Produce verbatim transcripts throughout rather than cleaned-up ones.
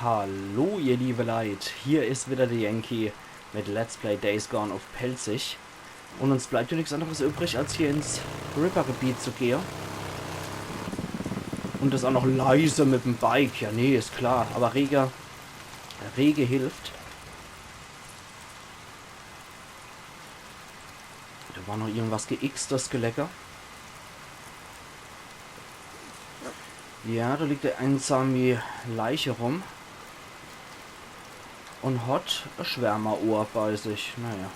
Hallo, ihr liebe Leit, hier is wieder der Yankee mit Let's Play Days Gone uff Pälzisch. Und uns bleibt ja nix anderes übrig, als hier ins Ripper-Gebiet zu gehe. Und das auch noch leise mit dem Bike. Ja, nee, is klar. Aber Rege, Rege hilft. Da war noch irgendwas Geixtes, Gelecker. Ja, da liegt e einsami Leiche rum. Und hat e Schwärmerohr bei sich. Naja.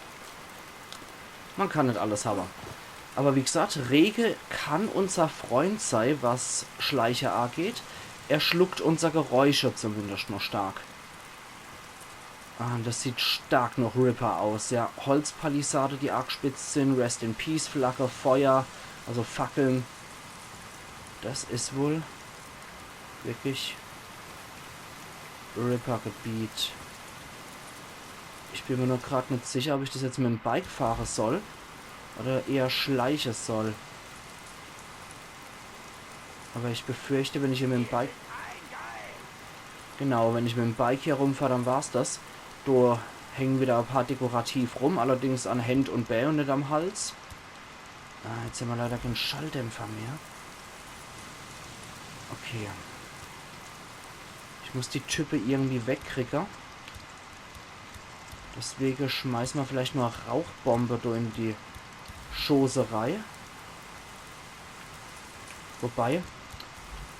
Man kann net alles hawwe. Aber wie gesagt, Rege kann unser Freund sei, was Schleiche ageht. Er schluckt unser Geräusche zumindest noch stark. Ah, das sieht stark noch Ripper aus, ja. Holzpalisade, die aagspitzt sin, Rest in Peace, Flagge, Feuer, also Fackeln. Das is wohl wirklich Ripper-Gebiet. Ich bin mir nur grad net sicher, ob ich das jetzt mit dem Bike fahre soll oder eher schleiche soll. Aber ich befürchte, wenn ich hier mit dem Bike... Genau, wenn ich mit dem Bike hier rumfahre, dann war's das. Do hängen wieder e paar dekorativ rum, allerdings an Händ und Bää und net am Hals. Ah, jetzt hämmer leider kein Schalldämpfer mehr. Okay. Ich muss die Type irgendwie wegkriege. Deswege schmeiß mer vielleicht nur Rauchbombe do in die Schoßerei. Wobei,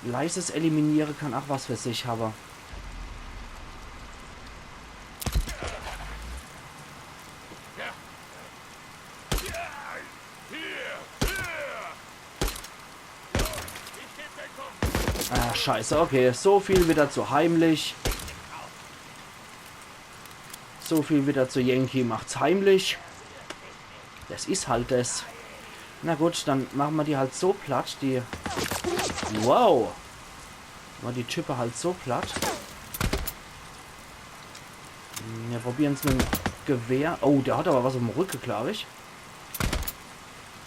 leises Eliminiere kann ach was für sich hawwe. Ah, scheiße, okay. So viel wieder zu heimlich. So viel wieder zu Yankee macht's heimlich. Das is halt das. Na gut, dann mache mer die halt so platt, die... Wow. Mache mer die Type halt so platt. Hm, wir probieren's mit dem Gewehr. Oh, der hat aber was uffm Rücke, glaub ich.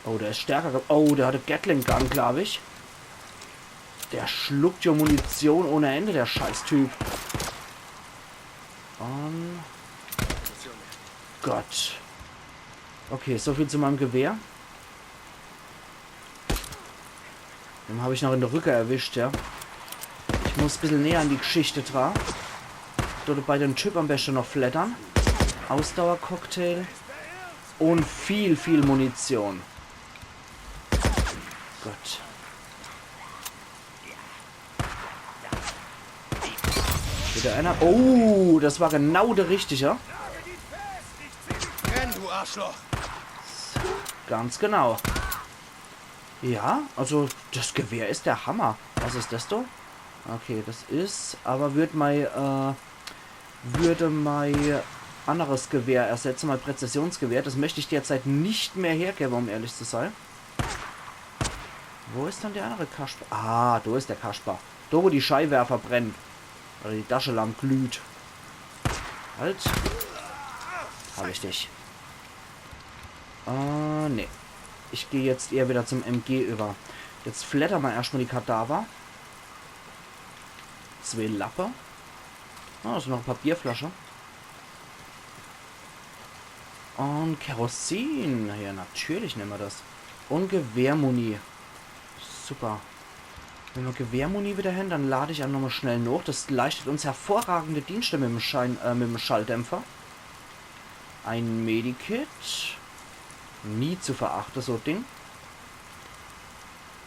Oh, der is stärker. ge- Oh, der hat e Gatling Gun, glaub ich. Der schluckt ja Munition ohne Ende, der Scheißtyp. Ähm. Gott. Okay, so viel zu meinem Gewehr. Den hab ich noch in der Rücke erwischt, ja. Ich muss bissel näher an die Geschichte dra. Dort bei dem Typ am besten noch flattern. Ausdauercocktail. Und viel, viel Munition. Gut. Wieder einer. Oh, das war genau der richtige. Renn, du Arschloch! Ganz genau. Ja, also das Gewehr is der Hammer. Was is das do? Okay, das is, aber würd mei, äh, würd mei anderes Gewehr ersetze, mei Präzisionsgewehr. Das möcht ich derzeit nicht mehr hergebe, um ehrlich zu sei. Wo is dann der andere Kasper? Ah, do is der Kasper. Do, wo die Scheinwerfer brennen. Oder die Taschelamp glüht. Halt. Hab ich dich. Ah, nee. Ich geh jetzt eher wieder zum M G über. Jetzt flatter mer erstmal die Kadaver. Zwee Lappe. Ah, is noch e Papierflasche. Und Kerosin. Ja, natürlich nemme mer das. Und Gewehrmuni. Super. Wenn mer Gewehrmuni wieder hän, dann lad ich ach nochmal schnell noch. Das leistet uns hervorragende Dienste mit dem Schein, äh, mit dem Schalldämpfer. Ein Medikit. Nie zu verachte, so Ding.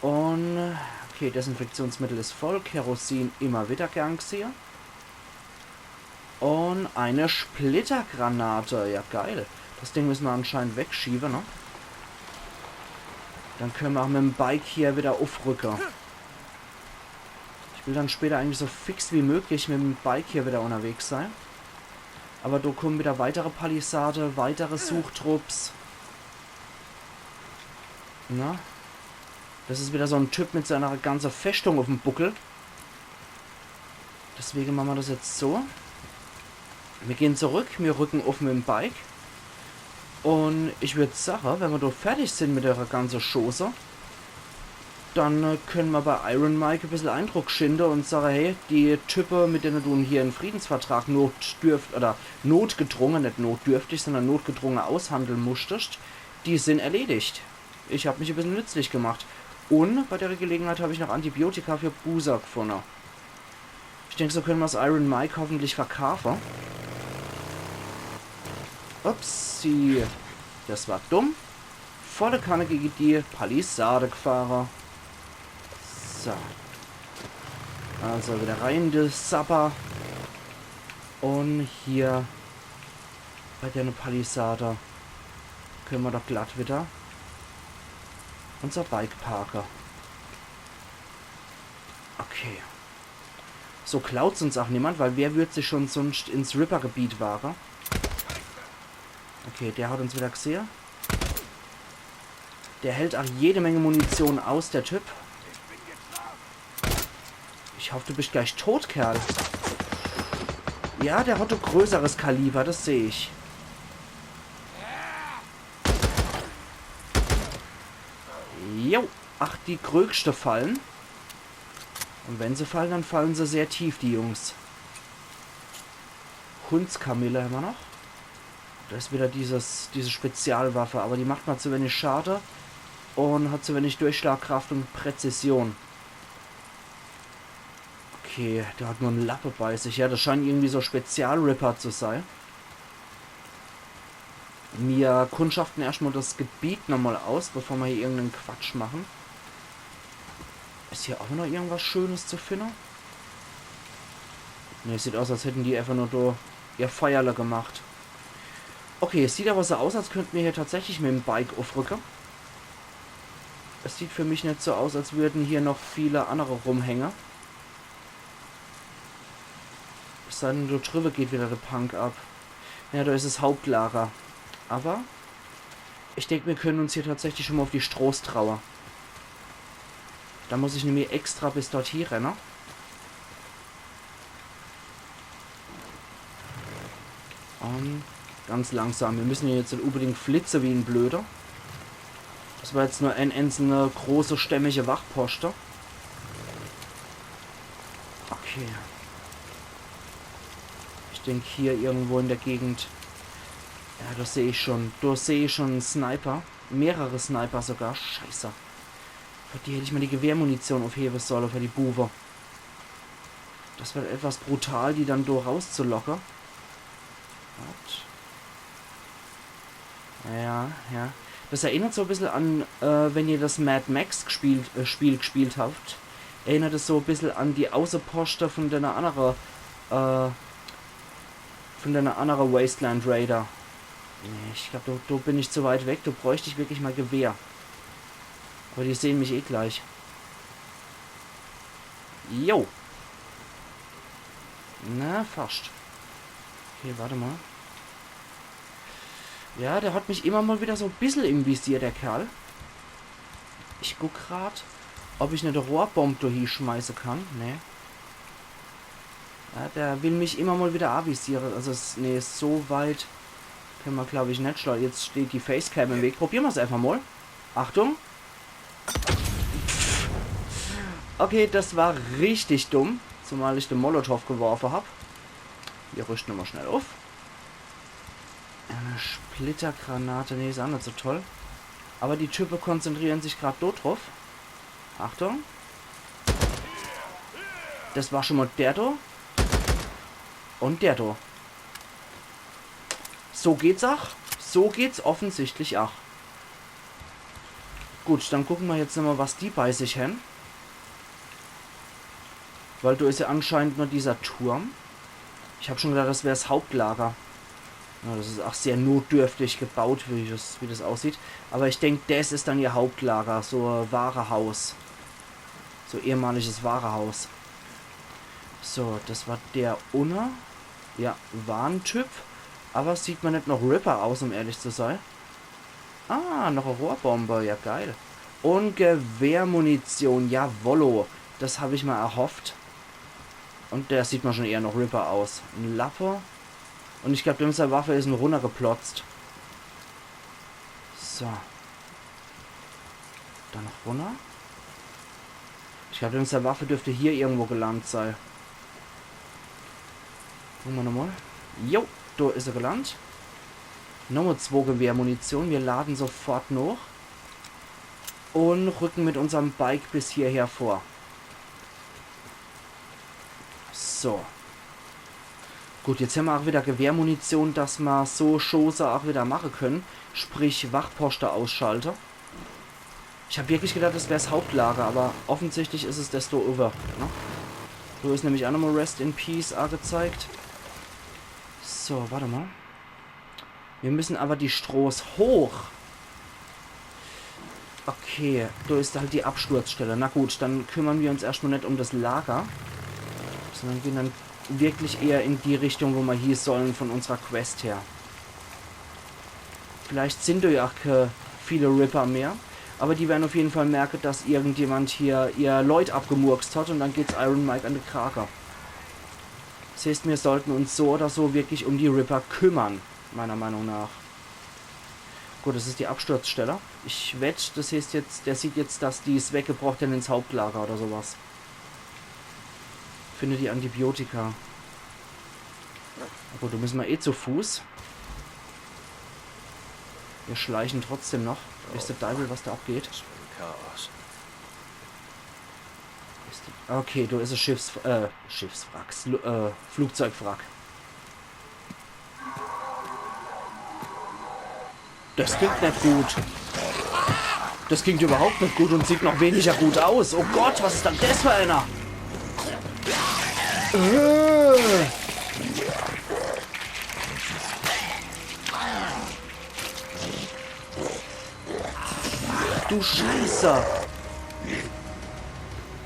Und, okay, Desinfektionsmittel is voll. Kerosin immer wieder gern gesehe. Und eine Splittergranate. Ja, geil. Das Ding müsse mer anscheinend wegschiebe, ne? Dann könne mer ach mit dem Bike hier wieder uffrücke. Ich will dann später eigentlich so fix wie möglich mit dem Bike hier wieder unterwegs sei. Aber do kommen wieder weitere Palisade, weitere Suchtrupps. Na? Das is wieder so en Typ mit seiner ganze Festung uffm Buckel. Deswege mache mer das jetzt so. Mir gehen zurück, mir rücken uff mit dem Bike. Und ich würd sache, wenn mer do fertig sin mit der ganze Schoße, Dann äh, könne mer bei Iron Mike e bissel Eindruck schinde un sage, hey, die Type, mit dene du hier en Friedensvertrag notdürft-, oder notgedrunge, net notdürftig, sondern notgedrunge aushandle muschtest, die sin erledigt. Ich hab mich e bissel nützlich gemacht. Un bei der Gelegenheit hab ich noch Antibiotika für Boozer gefunne. Ich denk, so könne mer's Iron Mike hoffentlich verkaafe. Upsi. Das war dumm. Volle Kanne gege die Palisade gefahre. So. Also wieder rein in de Sapper. Un hier bei der Palisade könne mer doch glatt wieder unser Bike parke. Okay. So klaut's uns ach niemand, weil wer würd sich schon sonst ins Ripper-Gebiet wage? Okay, der hat uns wieder gesehe. Der hält ach jede Menge Munition aus, der Typ. Ich hoff, du bist gleich tot, Kerl. Ja, der hat e größeres Kaliber, das seh ich. Jo. Ach, die Grögschte fallen. Un wenn se fallen, dann fallen se sehr tief, die Jungs. Hundskamille hämmer noch. Das is wieder dieses, diese Spezialwaffe, aber die macht mer zu wenig Schade un hat zu wenig Durchschlagkraft un Präzision. Okay, der hat nur en Lappe bei sich. Ja, das scheint irgendwie so Spezial-Ripper zu sei. Mir kundschaften erscht mal das Gebiet nochmal aus, bevor mer hier irgenden Quatsch machen. Is hier auch noch irgendwas Schönes zu finde? Ne, sieht aus, als hätten die einfach nur do ihr Feierle gemacht. Okay, es sieht aber so aus, als könnten mir hier tatsächlich mit em Bike uffrücke. Es sieht für mich net so aus, als würden hier noch viele andere rumhänge. Es sei denn, do driwwe geht wieder de Punk ab. Ja, do is es Hauptlager. Aber ich denk, mir können uns hier tatsächlich schon mal auf die Stroß traue. Da muss ich nämlich extra bis dorthie renne. Ähm, ganz langsam. Mir müssen hier jetzt net unbedingt flitze wie en Blöder. Das war jetzt nur en einzelne große, stämmige Wachposte. Okay. Ich denk, hier irgendwo in der Gegend. Ja, das seh ich schon. Do seh ich schon en Sniper. Mehrere Sniper sogar. Scheiße. Für die hätt ich mal die Gewehrmunition aufhebe solle, für die Buwe. Das wird etwas brutal, die dann do rauszulocke. Wart. Ja, ja. Das erinnert so e bissel an, äh, wenn ihr das Mad Max gespielt, äh, Spiel gespielt habt. Erinnert es so e bissel an die Außeposte von dene annere, äh, von dene annere Wasteland Raider. Nee, ich glaub, do, do bin ich zu weit weg. Do bräucht ich wirklich mal Gewehr. Aber die sehen mich eh gleich. Jo. Na, fascht. Okay, warte mal. Ja, der hat mich immer mal wieder so e bissel im Visier, der Kerl. Ich guck grad, ob ich net e Rohrbomb do hieschmeiße kann. Nee. Ja, der will mich immer mal wieder avisiere. Also, s-, nee, so weit können mer, glaub ich, net schla-, jetzt steht die Facecam im Weg. Probieren mer's einfach mal. Achtung. Okay, das war richtig dumm. Zumal ich de Molotow geworfe hab. Wir rüschte mal schnell auf. Eine Splittergranate. Nee, is auch net so toll. Aber die Type konzentrieren sich grad do drauf. Achtung. Das war schon mal der do. Und der do. So geht's ach. So geht's offensichtlich ach. Gut, dann gucken mer jetzt nochmal, was die bei sich hän. Weil do is ja anscheinend nur dieser Turm. Ich hab schon gedacht, das wär's Hauptlager. Ja, das is auch sehr notdürftig gebaut, wie das, wie das aussieht. Aber ich denk, das is dann ihr Hauptlager. So e Warehaus. So ehemaliges Warehaus. So, das war der unne. Ja, war en Typ. Aber sieht mer net noch Ripper aus, um ehrlich zu sei. Ah, noch e Rohrbombe. Ja, geil. Und Gewehrmunition. Jawollo. Das hab ich mer erhofft. Und der sieht mer schon eher noch Ripper aus. En Lappe. Und ich glaub, dem sei Waffe is en runnergeplotzt. So. Dann noch runner. Ich glaab, unser Waffe dürft hier irgendwo gelandet sei. Gucke mer nochmol. Jo, do is er gelandet. Nochmol zwo Gewehrmunition. Mir lade sofort noch. Un rücke mit unserm Bike bis hierher vor. So. Gut, jetzt hämmer ach wieder Gewehrmunition, dass mer so Schosse ach wieder mache kenne. Sprich, Wachposchte ausschalte. Ich hab wirklich gedacht, das wär's Hauptlager, aber offensichtlich is es das do owwe, ne? Do is nämlich ach nochmol Rest in Peace agezeigt. So, wart emol. Mir müssen aber die Stroß hoch. Okay, do is halt die Absturzstelle. Na gut, dann kümmern mir uns erschtmol net um das Lager, sondern gehn dann wirklich eher in die Richtung, wo mer hie sollen von unserer Quest her. Vielleicht sin do ja ach kä viele Ripper mehr, aber die werden auf jeden Fall merke, dass irgendjemand hier ihr Leut abgemurkst hat, un dann geht's Iron Mike an de Krage. Das heißt, mir sollten uns so oder so wirklich um die Ripper kümmern, meiner Meinung nach. Gut, das is die Absturzstelle. Ich wett, das heißt jetzt, der sieht jetzt, dass die's weggebracht hen ins Hauptlager oder sowas. Finde die Antibiotika. Na gut, do müssen mer eh zu Fuß. Mir schleichen trotzdem noch. Weeß de Deiwel, was do abgeht. Was für ein Chaos. Weeß de, okay, do is es Schiffs-, äh, Schiffswrack. Slu-, äh, Flugzeugwrack. Das klingt net gut. Das klingt überhaupt net gut un sieht noch weniger gut aus. Oh Gott, was is dann das für einer? Äh. Du Scheiße.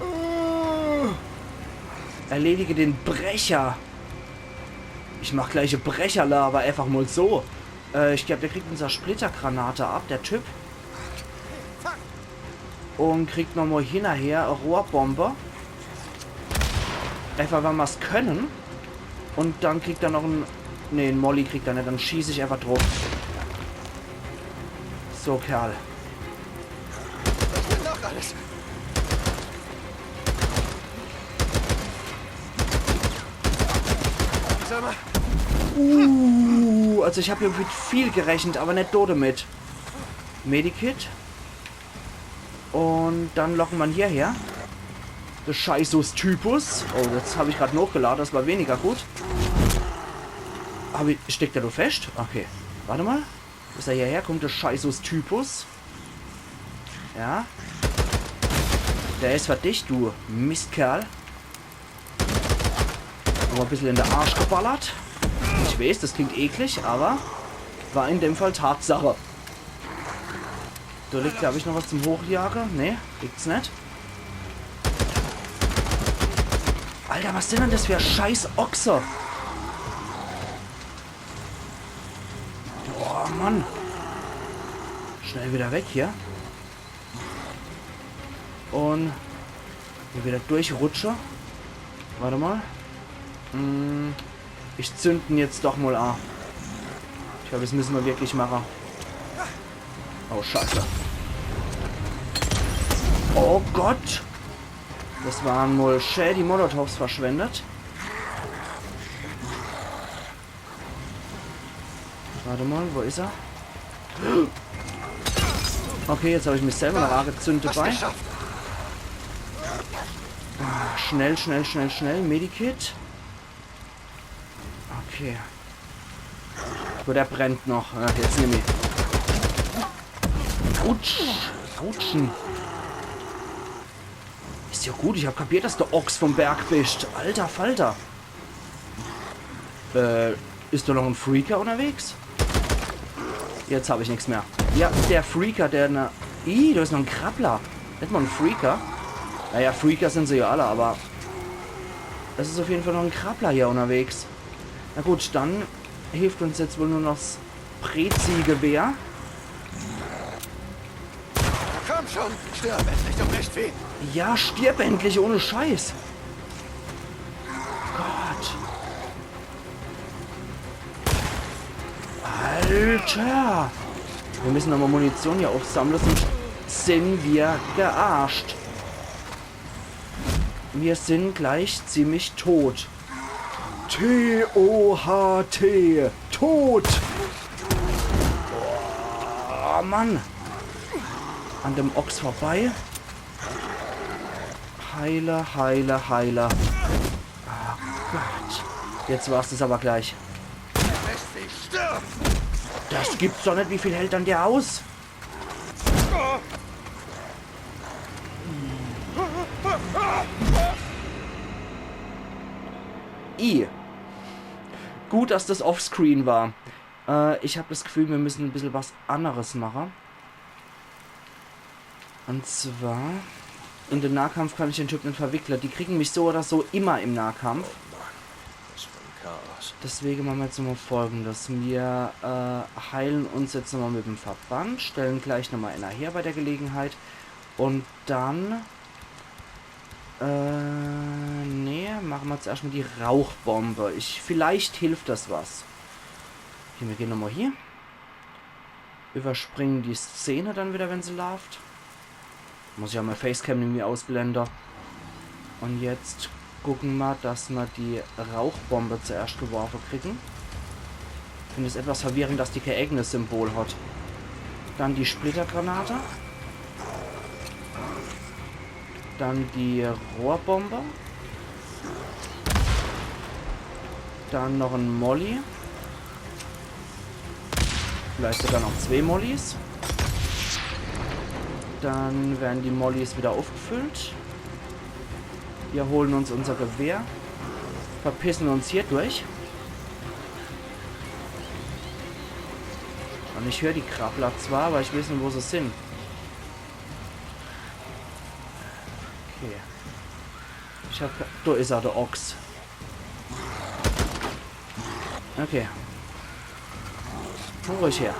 Äh. Erledige den Brecher. Ich mach gleich e Brecherlava, einfach mol so. Äh, ich glaab, der kriegt unser Splittergranate ab, der Typ. Un kriegt nochmol hinnerher e Rohrbombe. Einfach, weil mer's können. Un dann kriegt er noch en, nee, en Molly kriegt er net, dann schieß ich einfach druff. So, Kerl. Was will noch alles? Sag mal. Uh, also ich hab hier mit viel gerechnet, aber net do damit. Medikit. Un dann locken mer hierher. De Scheißus-Typus. Oh, jetzt hab ich grad nochgelade, das war weniger gut. Hab ich, steckt der do fescht? Okay. Wart emol. Bis er hierher kommt, de Scheißus-Typus. Ja. Der is für dich, du Mistkerl. Nochmol e bissel in de Arsch geballert. Ich weeß, das klingt eklig, aber war in dem Fall Tatsache. Do liegt, glaab ich, noch was zum Hochjage. Nee, liegt's net. Alter, was sin dann das für scheiß Ochse? Oh Mann. Schnell wieder weg hier. Un hier wieder durchrutsche. Wart emol. Hm, ich zünd en jetzt doch mol a. Ich glaab, das müssen mer wirklich mache. Oh, Scheiße. Oh Gott. Das waren mol schä die Molotovs verschwendet. Wart emol, wo is er? Okay, jetzt hab ich mich selber noch angezündet dabei. Ah, schnell, schnell, schnell, schnell. Medikit. Okay. Gut, der brennt noch. Ja, jetzt nimm ich. Rutsch. Rutschen. Is ja gut, ich hab kapiert, dass de Ochs vom Berg bist. Alter Falter. Äh, is do noch en Freaker unterwegs? Jetzt hab ich nix mehr. Ja, der Freaker, der ne... Ih, do is noch en Krabbler. Net mol en Freaker. Naja, Freaker sin se ja alle, aber es is auf jeden Fall noch en Krabbler hier unterwegs. Na gut, dann hilft uns jetzt wohl nur noch s Prezi-Gewehr. Komm schon, stirb endlich, du Mistvieh! Ja, stirb endlich, ohne Scheiß. Gott. Alter. Wir müssen nochmol Munition hier aufsammle, sonst sin wir gearscht. Wir sind gleich ziemlich tot. T O H T. Tot. Oh, Mann. An dem Ochs vorbei. Heile, heile, heile. Oh Gott. Jetzt war's es aber gleich. Das gibt's doch net. Wie viel hält dann der aus? I. Gut, dass das offscreen war. Äh, ich hab das Gefühl, wir müssen ein bisschen was anderes machen. Und zwar, in den Nahkampf kann ich den Typ net verwickle. Die kriegen mich so oder so immer im Nahkampf. Was für ein Chaos. Deswegen machen wir jetzt nochmal Folgendes. Wir äh, heilen uns jetzt nochmal mit dem Verband, stellen gleich nochmal einer her bei der Gelegenheit. Und dann äh, nee, machen wir zuerst mal die Rauchbombe. Ich, vielleicht hilft das was. Hier, wir gehen nochmal hier. Überspringen die Szene dann wieder, wenn sie läuft. Muss ich auch mein Facecam irgendwie ausblende. Und jetzt gucken wir, dass wir die Rauchbombe zuerst geworfen kriegen. Ich finde es etwas verwirrend, dass die kein eigenes Symbol hat. Dann die Splittergranate. Dann die Rohrbombe. Dann noch ein Molly. Vielleicht sogar noch zwei Mollys. Dann werden die Mollys wieder aufgefüllt. Wir holen uns unser Gewehr. Verpissen uns hier durch. Und ich höre die Krabbler zwar, aber ich weiß net, wo sie sind. Okay. Ich hab... Do is er, der Ochs. Okay. Komm ruhig her.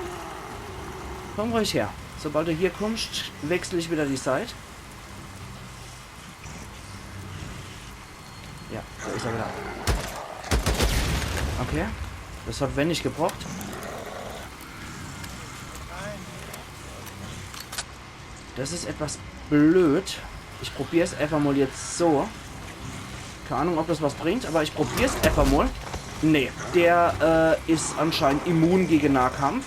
Komm ruhig her. Sobald du hier kommst, wechsle ich wieder die Seite. Ja, do is er wieder. Okay. Das hat wenig gebracht. Das is etwas blöd. Ich probier's einfach mal jetzt so. Keine Ahnung, ob das was bringt, aber ich probier's einfach mal. Nee, der äh, is anscheinend immun gegen Nahkampf.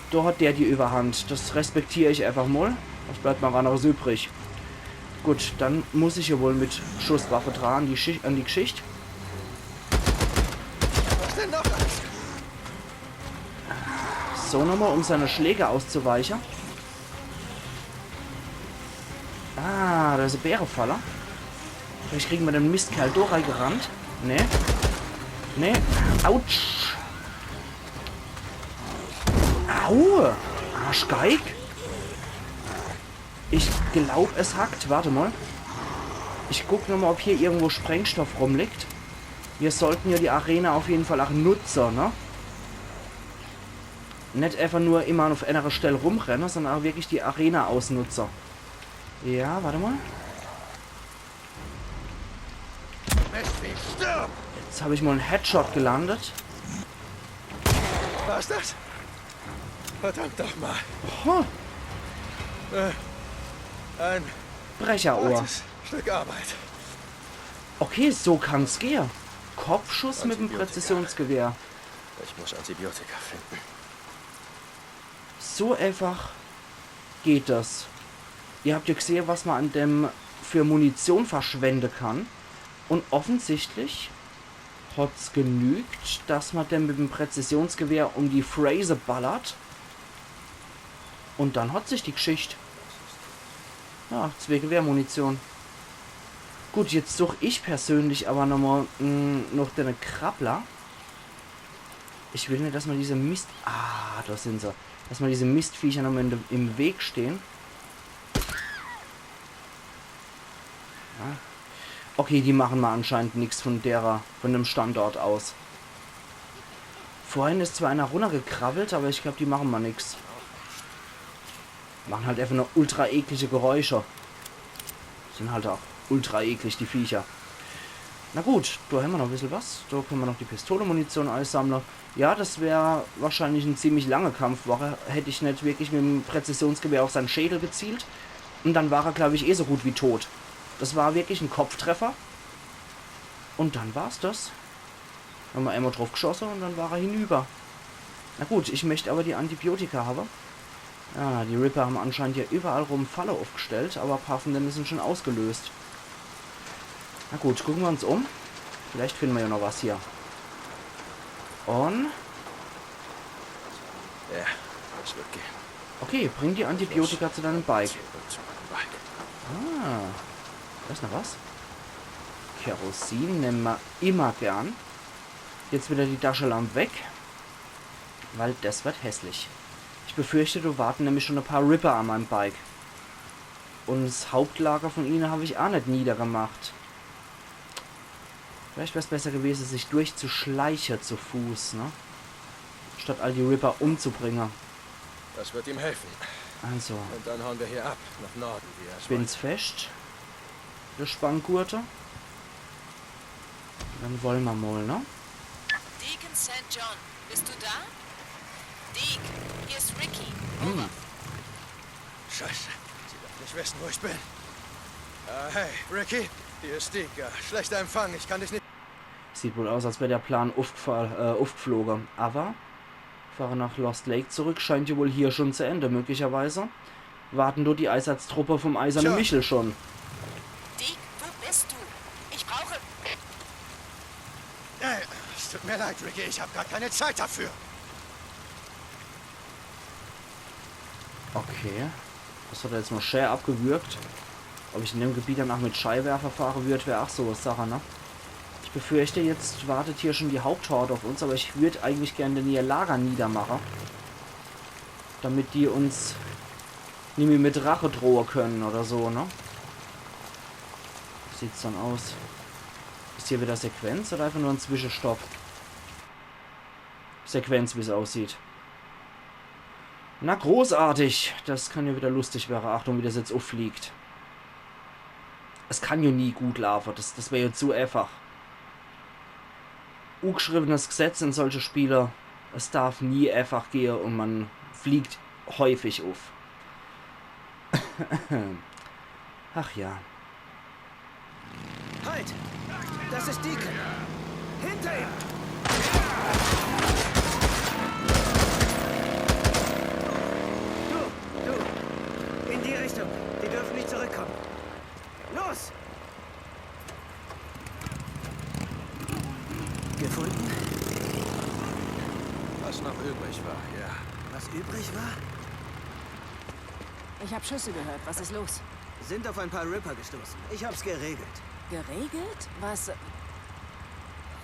Do hat der die Überhand. Das respektier ich einfach mal. Was bleibt mir anderes übrig? Gut, dann muss ich ja wohl mit Schusswaffe dran an die, Schicht, an die Geschichte. Was denn noch? So nochmal, um seine Schläge auszuweichen. Ah, da is e Bärefalle. Vielleicht kriegen wir den Mistkerl do reingerannt. Nee. Nee. Autsch. Au. Arschgeig. Ich glaub, es hackt. Warte mal. Ich guck nochmal, ob hier irgendwo Sprengstoff rumliegt. Wir sollten ja die Arena auf jeden Fall auch nutzen, ne? Net einfach nur immer auf einer Stelle rumrennen, sondern auch wirklich die Arena ausnutzen. Ja, warte mal. Jetzt hab ich mal en Headshot gelandet. Was das? Verdammt doch mal. Ho. Äh, ein Brecherohr. Hartes Stück Arbeit. Okay, so kann's gehe. Kopfschuss mit dem Antibiotika. Präzisionsgewehr. Ich muss Antibiotika finden. So einfach geht das. Ihr habt ja gesehe, was man an dem für Munition verschwende kann. Und offensichtlich hat's genügt, dass man dem mit dem Präzisionsgewehr um die Fräse ballert. Und dann hat sich die Geschicht. Ja, zwee Gewehrmunition. Gut, jetzt such ich persönlich aber nochmal mm, noch den Krabbler. Ich will net, dass mir diese Mist... Ah, da sind sie. Dass mir diese Mistviecher nochmal in dem, im Weg stehen. Ja. Okay, die machen mal anscheinend nix von derer, von dem Standort aus. Vorhin is zwar einer runtergekrabbelt, aber ich glaub, die machen mal nix. Machen halt einfach nur ultra eklige Geräusche. Sind halt auch ultra eklig, die Viecher. Na gut, da hämmer noch e bissel was. Da können wir noch die Pistolemunition einsammeln. Ja, das wär wahrscheinlich en ziemlich langer Kampf. War er, hätt ich net wirklich mit dem Präzisionsgewehr auf seinen Schädel gezielt. Und dann war er, glaub ich, eh so gut wie tot. Das war wirklich en Kopftreffer. Un dann war's das. Hammer emol druffgeschosse un dann war er hinüber. Na gut, ich möcht awwer die Antibiotika hawwe. Ah, die Ripper hammer anscheinend hier iwwerall rum Falle uffgestellt, awwer e paar vun denne sin schun ausgelöst. Na gut, gucke mer uns um. Vielleicht finne mer jo noch was hier. Un... Ja, das wird gehen. Okay, bring die Antibiotika zu deinem Bike. Zurück zu meinem Bike. Ah, do is noch was. Kerosin nemme mer immer gern. Jetzt widder die Daschelamp weg, weil das wird hässlich. Ich befürchte, do warte nämlich schun e paar Ripper an meinem Bike. Un das Hauptlager vun ihne hab ich aa net niedergemacht. Vielleicht wär's besser gewese, sich durchzuschleiche zu Fuß, ne? Statt all die Ripper umzubringe. Das wird ihm helfen. Also. Und dann hauen wir hier ab, nach Norden, wie er es wollte. Bin's fescht. De Spanngurte. Dann wolle mer mol, ne? Deacon Saint John, bist du da? Deek, hier ist Ricky. Over. Scheiße, sie darf nicht wissen, wo ich bin. Äh, hey, Ricky, hier ist Deek. Äh, schlechter Empfang, ich kann dich nicht... Sieht wohl aus, als wär der Plan uffgefall-, äh, uffgefloge. Awwer Fahre nach Lost Lake zurück scheint jo wohl hier schun zu Ende, möglicherweise. Warten dort die Eisatztruppe vum Eiserne Michel schun. Deek, wo bist du? Ich brauche... Ey, es tut mir leid, Ricky, ich hab grad keine Zeit dafür. Okay. Das hat er jetzt mol schää abgewürgt. Ob ich in dem Gebiet dann aa mit Scheinwerfer fahre würd, wär aa so e Sach, ne? Ich befürchte, jetzt wartet hier schun die Haupthorde uff uns, awwer ich würd eigentlich gern de Lager niedermache. Damit die uns nimmi mit Rache drohe kenne oder so, ne? Wie sieht's dann aus? Is hier widder Sequenz oder äfach nur en Zwischestopp? Sequenz, wie's aussieht. Na, großartig. Das kann jo widder lustig werre. Achtung, wie das jetzt uffliegt. Es kann jo nie gut laafe. Das, das wär jo zu äfach. Ungeschriewenes Gesetz in solche Spiele. Es darf nie äfach gehe un mer fliegt häufig uff. Ach ja. Halt! Das ist Deacon! Hinter ihm! Du, du! In die Richtung! Die dürfen nicht zurückkommen! Los! Gefunden? Was noch übrig war, ja. Was übrig war? Ich hab Schüsse gehört. Was ist los? Sind auf ein paar Ripper gestoßen. Ich hab's geregelt. Geregelt? Was?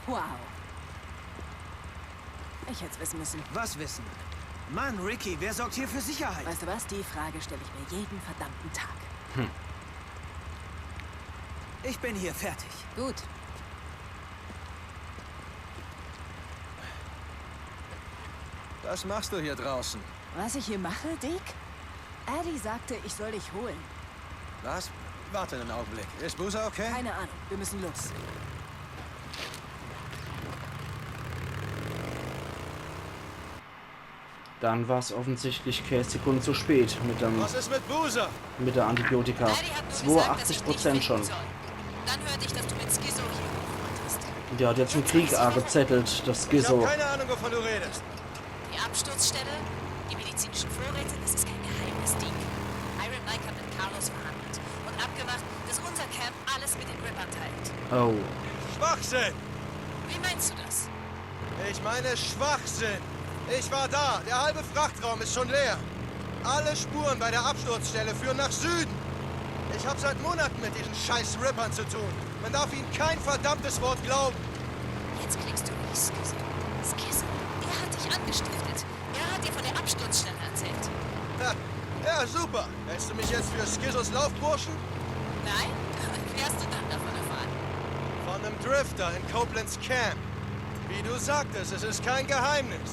Wow. Ich hätt's wissen müssen. Was wissen? Mann, Ricky, wer sorgt hier für Sicherheit? Weißt du was? Die Frage stell ich mir jeden verdammten Tag. Ich bin hier fertig. Gut. Was machst du hier draußen? Was ich hier mache, Deek? Addie sagte, ich soll dich holen. Was? Warte einen Augenblick. Ist Boozer okay? Keine Ahnung. Wir müssen los. Dann war's offensichtlich kä Sekund zu spät mit dem, Was ist mit Boozer? Mit der Antibiotika. Addie hat nur gesagt, dass ich dich finden soll. Zweiundachtzig Prozent schon. Dann hörte ich, dass du mit Skizzo hier hoch wolltest. Der hat jetzt en Krieg aagezettelt, der Skizzo. Ich hab keine Ahnung, wovon du redest. Die Absturzstelle, die medizinischen Vorräte, das ist kein Geheimnis, Deek. Iron Mike hat mit Carlos verhandelt und abgemacht, dass unser Camp alles mit den Rippern teilt. Oh. Schwachsinn! Wie meinst du das? Ich meine Schwachsinn! Ich war da! Der halbe Frachtraum ist schon leer! Alle Spuren bei der Absturzstelle führen nach Süden! Ich hab seit Monaten mit diesen scheiß Rippern zu tun! Man darf ihnen kein verdammtes Wort glauben! Jetzt klingst du wie Skizzo. Skizzo, der hat dich angestiftet. Er hat dir von der Absturzstelle erzählt. Ha, ja, super! Hältst du mich jetzt für Skizzos Laufburschen? Nein? Wie hast du dann davon erfahren? Von einem Drifter in Copeland's Camp. Wie du sagtest, es ist kein Geheimnis.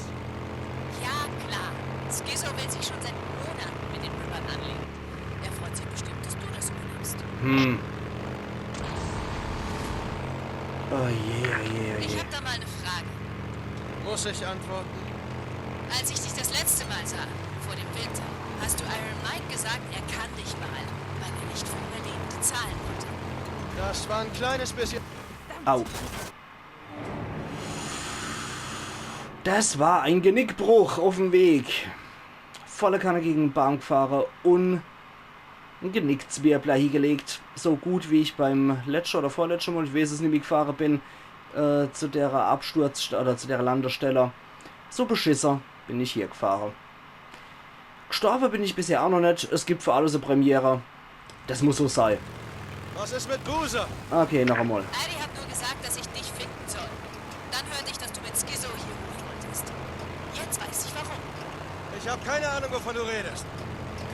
Ja, klar. Skizzo will sich schon seit Monaten mit den Rippern anlegen. Er freut sich bestimmt, dass du das übernimmst. Hm. Oh je, oh je, oh je. Ich hab da mal eine Frage. Muss ich antworten? Als ich dich das letzte Mal sah, vor dem Winter, hast du Iron Mike gesagt, er kann dich behalten, weil er nicht für überlebende zahlen wollte. Das war ein kleines bisschen. Au. Das war ein Genickbruch auf dem Weg. Volle Kanne gegen den Baum gefahren und einen Genickzwirbler hingelegt. So gut wie ich beim letzten oder vorletzten Mal, ich weiß es nicht mehr, gefahren bin, äh, zu der Absturz- oder zu der Landestelle. So beschissen bin ich hier gefahren. Gestorben bin ich bisher auch noch nicht. Es gibt für alles eine Premiere. Das muss so sein. Was ist mit Boozer? Okay, noch einmal. Addy hat nur gesagt, dass ich dich finden soll. Dann hörte ich, dass du mit Skizzo hier hoch wolltest. Jetzt weiß ich warum. Ich habe keine Ahnung, wovon du redest.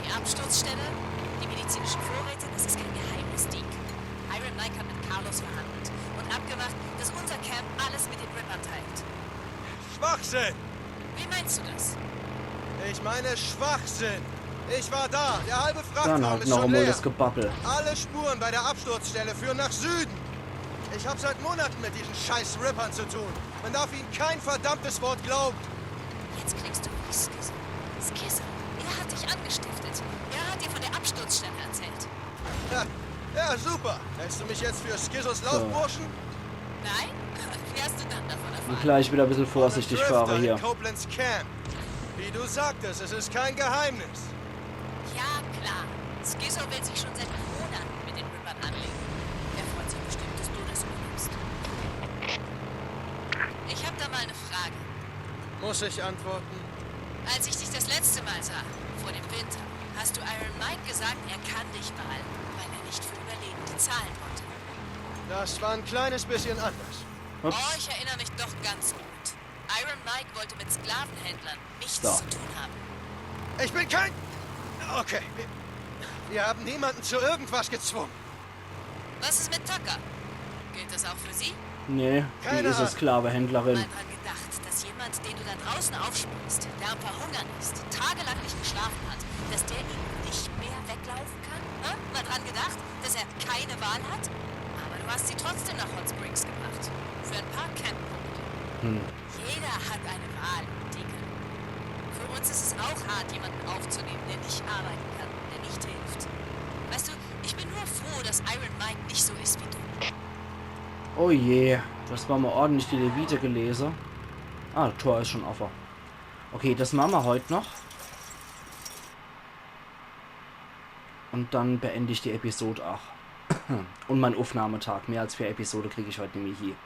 Die Absturzstelle, die medizinischen Vorräte, das ist kein Geheimnis, Deke. Iron Mike hat mit Carlos verhandelt und abgemacht, dass unser Camp alles mit den Rippern teilt. Schwachsinn! Wie meinst du das? Ich meine Schwachsinn! Ich war da! Der halbe Dann Frachtraum halt ist noch schon einmal leer! Das Gebabbel. Alle Spuren bei der Absturzstelle führen nach Süden! Ich habe seit Monaten mit diesen scheiß Rippern zu tun und darf ihnen kein verdammtes Wort glauben! Jetzt klingst du wie Skizzo. Skizzo, er hat dich angestiftet. Er hat dir von der Absturzstelle erzählt. Ja, ja, super! Hältst du mich jetzt für Skizzos Laufburschen? Nein? Wie hast du dann davon Und erfahren? Gleich wieder ein bisschen vorsichtig Von einem fahre Drifter hier. In Copeland's Camp. Wie du sagtest, es ist kein Geheimnis. Ja, klar. Skizzo will sich schon seit Monaten mit den Rippern anlegen. Er freut sich bestimmt, dass du das übernimmst. Ich habe da mal eine Frage. Muss ich antworten? Als ich dich das letzte Mal sah, vor dem Winter, hast du Iron Mike gesagt, er kann dich behalten, weil er nicht für Überlebende zahlen wollte. Das war ein kleines bisschen anders. Oh, Ups. Ich erinnere mich doch ganz gut. Iron Mike wollte mit Sklavenhändlern nichts So. zu tun haben. Ich bin kein... Okay, wir, wir haben niemanden zu irgendwas gezwungen. Was ist mit Tucker? Gilt das auch für sie? Nee, die Keine ist eine Ahnung. Sklavehändlerin. Mal dran gedacht, dass jemand, den du da draußen aufspürst, der am Verhungern ist, tagelang nicht geschlafen hat, dass der ihnen nicht mehr weglaufen kann? Hä? Mal dran gedacht, dass er keine Wahl hat? Aber du hast sie trotzdem nach Hot Springs gebracht. Für ein paar Camp-Punkte. Hm. Jeder hat eine Wahl, Deacon. Für uns ist es auch hart, jemanden aufzunehmen, der nicht arbeiten kann, der nicht hilft. Weißt du, ich bin nur froh, dass Iron Mike nicht so ist wie du. Oh je, das war mal ordentlich die Levite gelesen. Ah, Tor ist schon offen. Okay, das machen wir heute noch. Und dann beende ich die Episode auch. Und mein Aufnahmetag. Mehr als vier Episode kriege ich heute nicht mehr hier.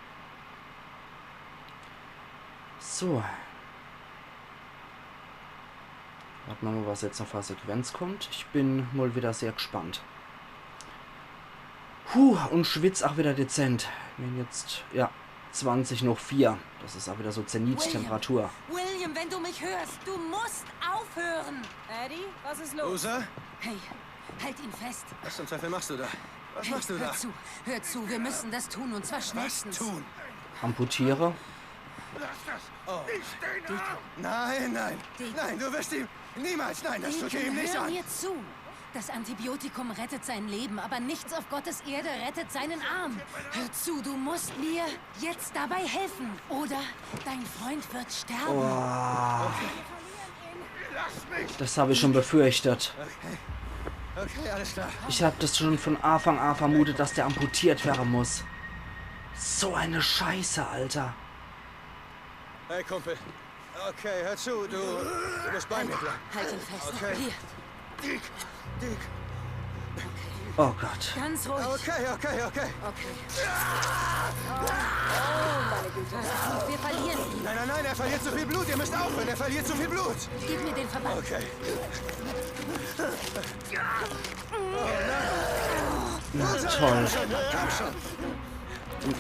So. Warten wir mal, was jetzt noch für Sequenz kommt. Ich bin mal wieder sehr gespannt. Puh, und schwitz auch wieder dezent. Wenn jetzt, ja, zwanzig noch vier. Das ist auch wieder so Zenit-Temperatur. William, wenn du mich hörst, du musst aufhören. Addy, was ist los? Boozer? Hey, halt ihn fest. Was zum Teufel machst du da? Was Hey, machst du hör da? zu, hör zu, wir müssen das tun und zwar Was schnellstens. Tun? Amputiere. Oh. Nein, nein. Nein, du wirst ihm... Niemals, nein, das tut er Deacon, ihm nicht hör an. Mir zu. Das Antibiotikum rettet sein Leben, aber nichts auf Gottes Erde rettet seinen Arm. Hör zu, du musst mir jetzt dabei helfen, oder dein Freund wird sterben. Boah, Lass mich! das habe ich schon befürchtet. Okay, alles klar. Ich habe das schon von Anfang an vermutet, dass der amputiert werden muss. So eine Scheiße, Alter. Hey, Kumpel. Okay, hör zu, du, du musst bei mir bleiben. Halt ihn fest. Okay. Hier, Deek, Deek. Oh Gott. Ganz ruhig. Okay, okay, okay. Okay. Oh, meine Güte. Wir verlieren ihn. Nein, nein, nein, er verliert zu viel Blut. Ihr müsst aufhören, er verliert zu viel Blut. Gib mir den Verband. Okay. Na toll. Komm schon.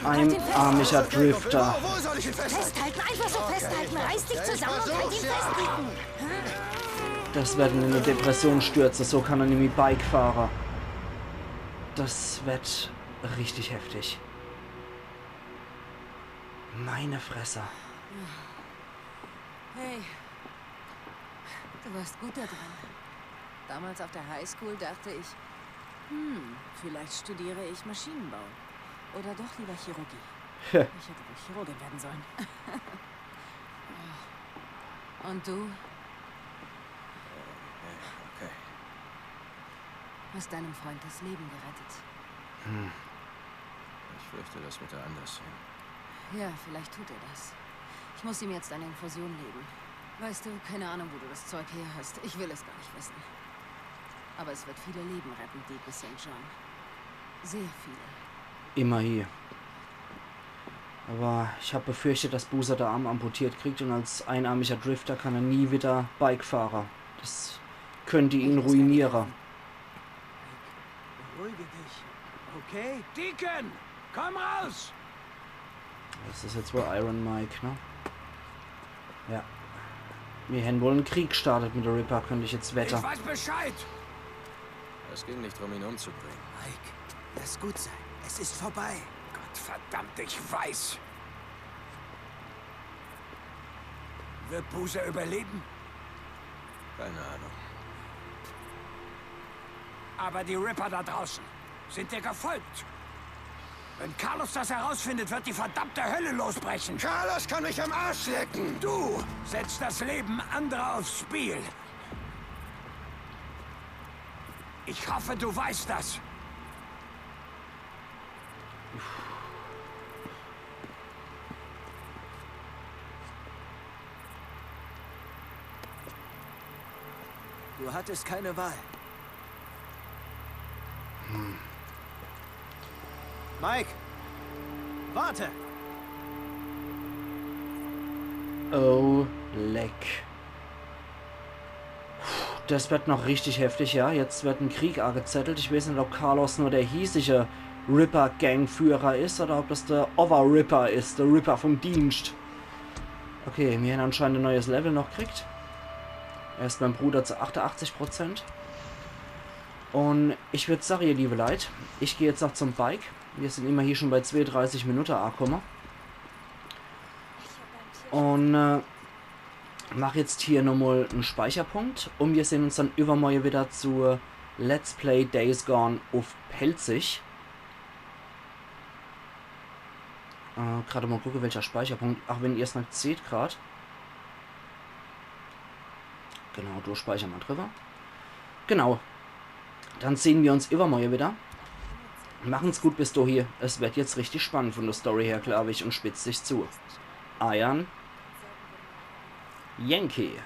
Ein einarmiger Drifter. Wo, wo soll ich ihn festhalten? Festhalten, einfach so festhalten. Reiß dich Ja, ich zusammen und halt ihn versuch's, ja. fest, Deacon. Das wird in eine Depression stürzen, so kann er nämlich Bike fahren. Das wird richtig heftig. Meine Fresse. Hey, du warst gut da drin. Damals auf der Highschool dachte ich, hm, vielleicht studiere ich Maschinenbau. Oder doch lieber Chirurgie. Ich hätte wohl Chirurgin werden sollen. Und du Okay. hast deinem Freund das Leben gerettet. Ich fürchte, das wird er anders sehen. Ja, vielleicht tut er das. Ich muss ihm jetzt eine Infusion legen. Weißt du, keine Ahnung, wo du das Zeug her hast. Ich will es gar nicht wissen. Aber es wird viele Leben retten, Deacon Saint John. Sehr viele. Immerhin. Aber ich hab befürchtet, dass Boozer de Arm amputiert kriegt und als einarmiger Drifter kann er nie wieder Bike fahre. Das könnte ihn ruiniere. Beruhige dich. Okay? Deacon! Komm raus! Das is jetzt wohl Iron Mike, ne? Ja. Mir hän wohl en Krieg gestartet mit de Ripper, könnt ich jetzt wette. Ich weiß Bescheid! Es ging nicht drum, ihn umzubringen. Mike, lass gut sein. Es ist vorbei. Gott verdammt, ich weiß. Wird Boozer überleben? Keine Ahnung. Aber die Ripper da draußen sind dir gefolgt. Wenn Carlos das herausfindet, wird die verdammte Hölle losbrechen. Carlos kann mich am Arsch lecken. Du setzt das Leben anderer aufs Spiel. Ich hoffe, du weißt das. Du hattest keine Wahl. Mike, warte! Oh, leck. Das wird noch richtig heftig, ja. Jetzt wird en Krieg angezettelt. Ich weiß nicht, ob Carlos nur der hiesige Ripper-Gangführer is oder ob das der Overripper is, der Ripper vom Dienst. Okay, mir hän anscheinend e neues Level noch kriegt. Er is beim Bruder zu achtundachtzig Prozent. Und ich würd sagen, ihr liebe Leit, ich geh jetzt noch zum Bike. Wir sind immerhin schon bei zweiunddreißig Minuten angekommen. Und äh, mach jetzt hier nochmal en Speicherpunkt und wir sehen uns dann übermorgen wieder zu Let's Play Days Gone auf Pälzisch. Äh, gerade mal gucken, welcher Speicherpunkt. Ach, wenn ihr's nicht seht grad. Genau, do speichern wir drüber. Genau. Dann sehen wir uns übermorgen wieder. Machen's gut bis dahin. Es wird jetzt richtig spannend von der Story her, glaub ich, und spitzt sich zu. Eiern Yankee.